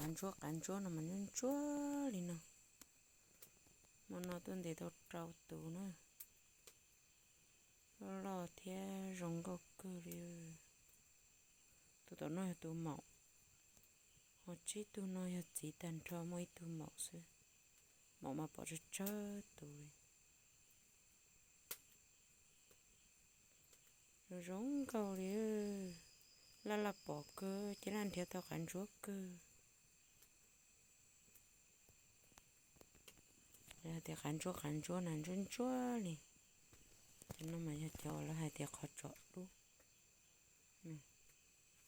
Qav ntsuab, qav ntsuab no mas ntsuab ntsuab li no. Hmo no tuaj ntes tau rau tus na. Loj loj thiab zoo nkauj kawg li. Tus tom no yog tus maum, ho tsib tug no yog txiv tag nrho, muaj ib tug maum xwb. Maum mas pom tsawg tsawg tus li. Zoo zoo nkauj li. Laj laj pom kawg, ces laj nrhiav tau qav ntsuab kawg. Lawv hais tias qav ntsuab, qav ntsuab na, ntsuab ntsuab li. Cov no mas yog cov uas lawv hais tias qhov tsom dub.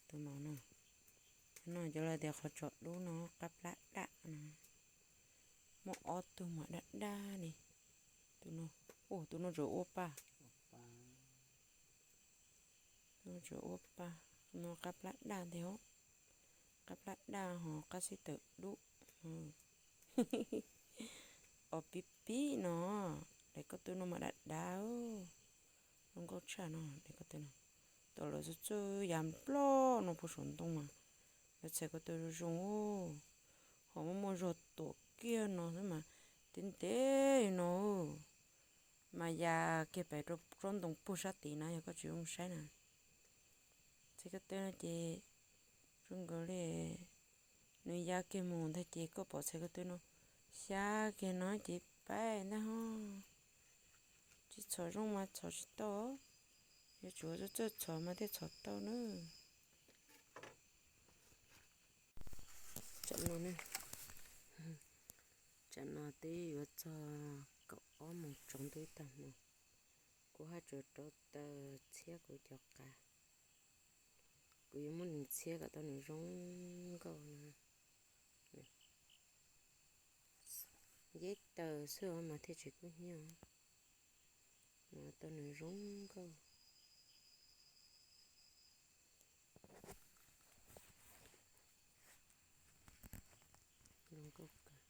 Tus no, cov no cov lawv tias qhov tsom dub no, qab plab daj no. Muaj ob tug mas daj daj li. Tus no, tus no tsuas ua pa, tus no tsuas ua pa, no qab plab daj ntag. Qab plab daj ho qab xib tawm dub. Os pib pib no, daim ko tw no mas dav dav, zoo nkauj tshaj no, daim ko tw no. Tau lawv txawj txawj ya nploj no puag saum ntoo mas lawv txhais ko tw zoo zoo, ho muaj muaj zog tuam kiag no xwb mas ntev ntev no. Mas ya kiag pem rau tsob ntoo puag sab tid na, yog koj tsis zoo saib na. Txhais ko tw no ces zoo nkaus li nws ya kiag mus ntag ces koj pom txhais ko tw no xya kiag no ces pais ntag ho. Tsis txhom zoo mas txhom tsis tau, yuav tsum txawj txawj txhom mas thiaj txhom tau na. Tsam no, tsam no twb yuav txog kaum ob moos tsaus ntuj tag hmo. Kuv haj tsuas rauv taws txhiab kuv cov qav. Kuv yuav muab nws txhiab kom tau nws zoo nkauj no. Yeb taws xwb mas thiaj tsis kub hnyiab, mas tau nws zoo nkauj. Zoo nkauj kawg.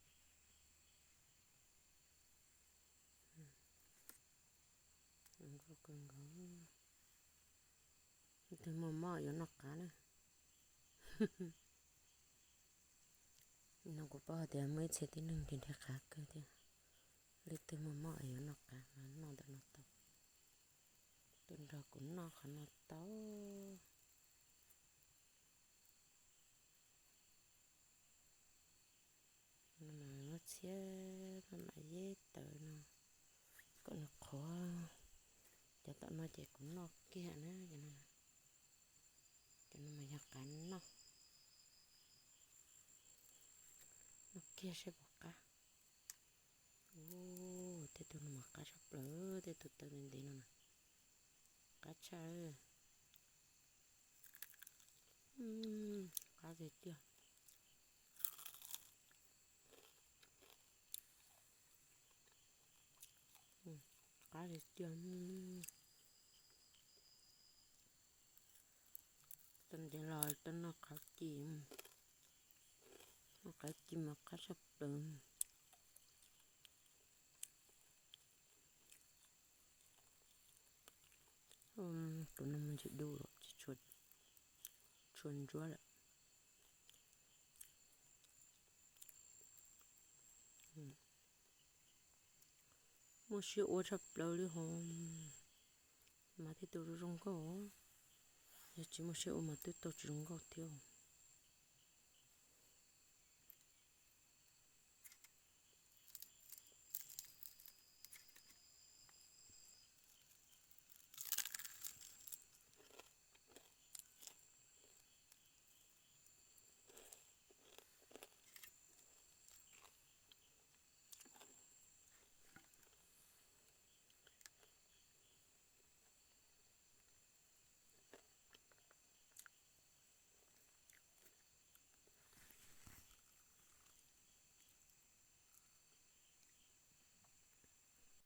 Zoo nkauj kawg nkaus. Leej twg muaj mob yuav noj qav na. No kuv paub hais tias muaj ib txhia tib neeg nrhiav nrhiav qav kawg thiab. Leej twg muaj mob yuav noj qav mas noj ntawm no tau. Tuaj nrog kuv noj qhov no tau. No mas muab txhiab maj mam yeb taws no kom nws qhuav. Cov tom no ces kuv noj kiag na. Cov no mas yog qav noj. Noj kiag saib puas qab. Ua, tej tug no mas qab tshaj plaws, tej tug taw ntev ntev no na. Qab tshaj. Qab tiag tiag. Qab tiag tiag. Tau ntev los tau noj qab ci, noj qab ci mas qab tshaj plaws. Tus no mas tsis du lawm, tsis tshua ntsuab lawm. Muaj siab ua tshaj plaws li hos, mas thiaj tau zoo nkauj. Yog tsis muaj siab ua mas twb tau tsis zoo nkauj thiab.